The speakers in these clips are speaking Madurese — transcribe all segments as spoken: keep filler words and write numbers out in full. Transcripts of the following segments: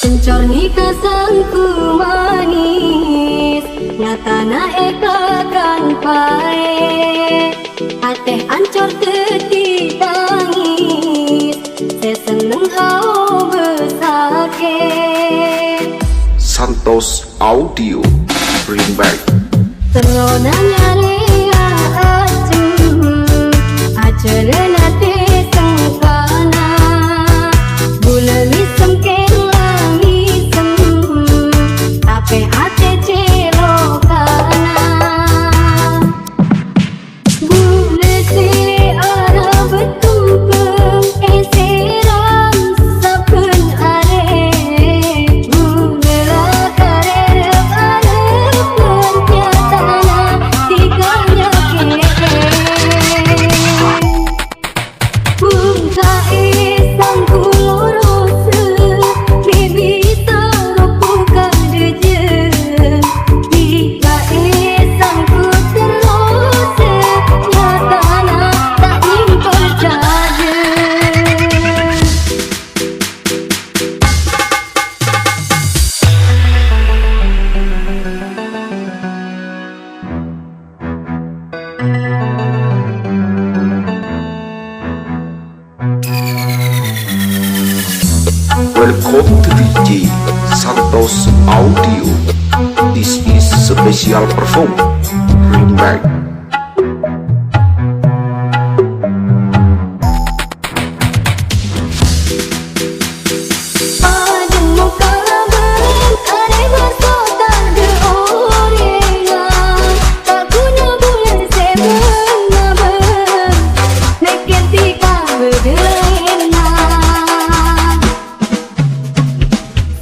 Encor nèka sangku manis, nyatana èkakan paè. Atè ancor dhâddhi tangis, sè senneng aobâ sakè'. Santos Audio Remake. Terrona nyarèya ajhem, ajhâlân atè sengkana. Bulâ mèsem kèng la mèsem, tapè atè cè' lokana. Bulâ sè arabât tompang èsèram sabbhân arè. Bulâ la karèrep-arep nyatana dhika nyakè'è. Bhungka'è sangku lorossa, mè' bisa ropo ka dhâjâ. Dhika'è sangku terrossa, nyatana ta' nyèngkol jhâjâ. Welcome to D J Santos Audio. This is special perform remake. Padâ mokka' labâng, arè maso' tadâ' orèngnga. Ta' ghuna bulâ sè bân-abân, mèkkèr dhika bâdâ laènna.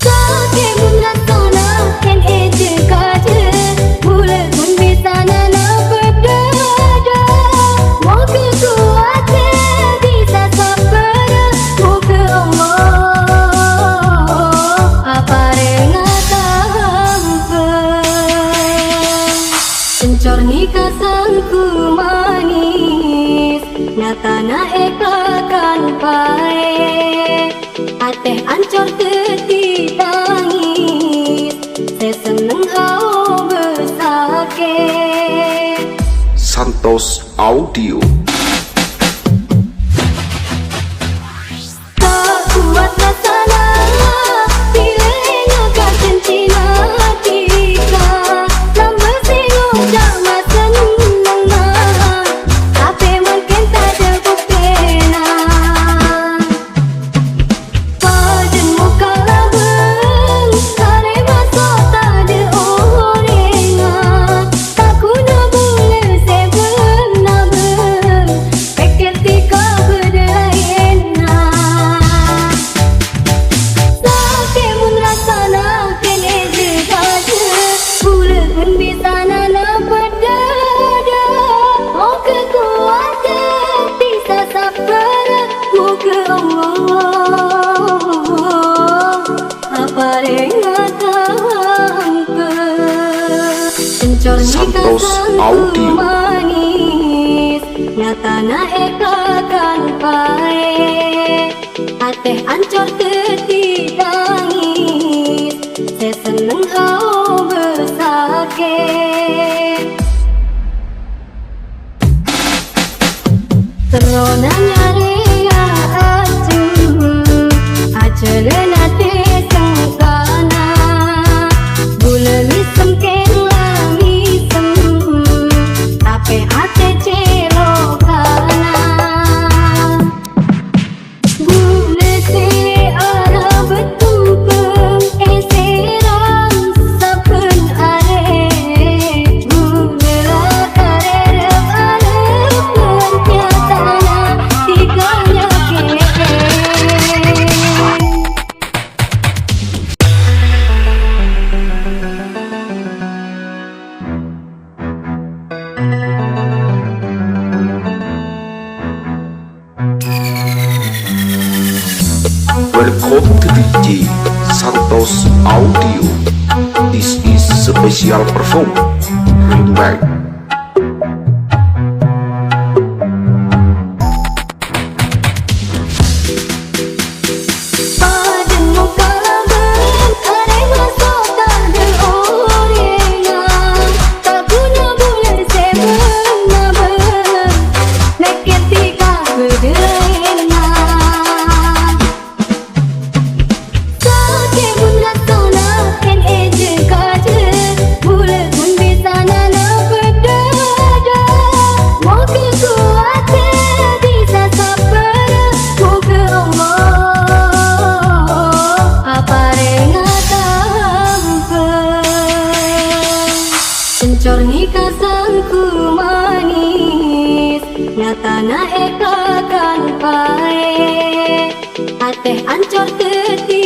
Sakè' mon rassana kèng èjhâ-kajhâ, bulâ ghun bisana nabât dhâdhâ. Moghâ kowat bisa sabbhâr, moghâ Allah aparènga tampèng. Encor nèka sangku manis, nyatana èkakan paè. Atè ancor dhâddhi tangis, sè senneng aobâ sakè'. Santos Audio. Ta' kowat rassana, bilâ nyangka jhânjhina dhika. Lambâ' sè ngoca' masennengnga, tapè mangkèn tadâ' buktèna. Padâ mokka' labâng, arè maso' tadâ' orèngnga. Ta' ghuna bulâ sè bân-abân, pèkkèr dhika bâdâ laènna. Sakè' mon rassana kèng èjhâ-kajhâ, bulâ ghun bisana nabât dhâdhâ. Moghâ kowat bisa sabbhâr, moghâ Allah aparènga tampèng. Encor nèka Santos sangku Audio. Manis, nyatana èkakan paè. Atè ancor dhâddhi tangis, sè senneng aobâ sakè'. Terrona nyarèya ajhem, ajhâlân atè sengkana. Bulâ mèsem kèng la mèsem, tapè atè cè' lokana. Bulâ sè arabât tompang èsèram sabbhân arè. Bulâ la karèrep-arep nyatana dhika nyakè'è. Welcome to D J Santos Audio. This is special perform remake. Padâ mokka' labâng, Èkakan paè, atè ancor dhâddhi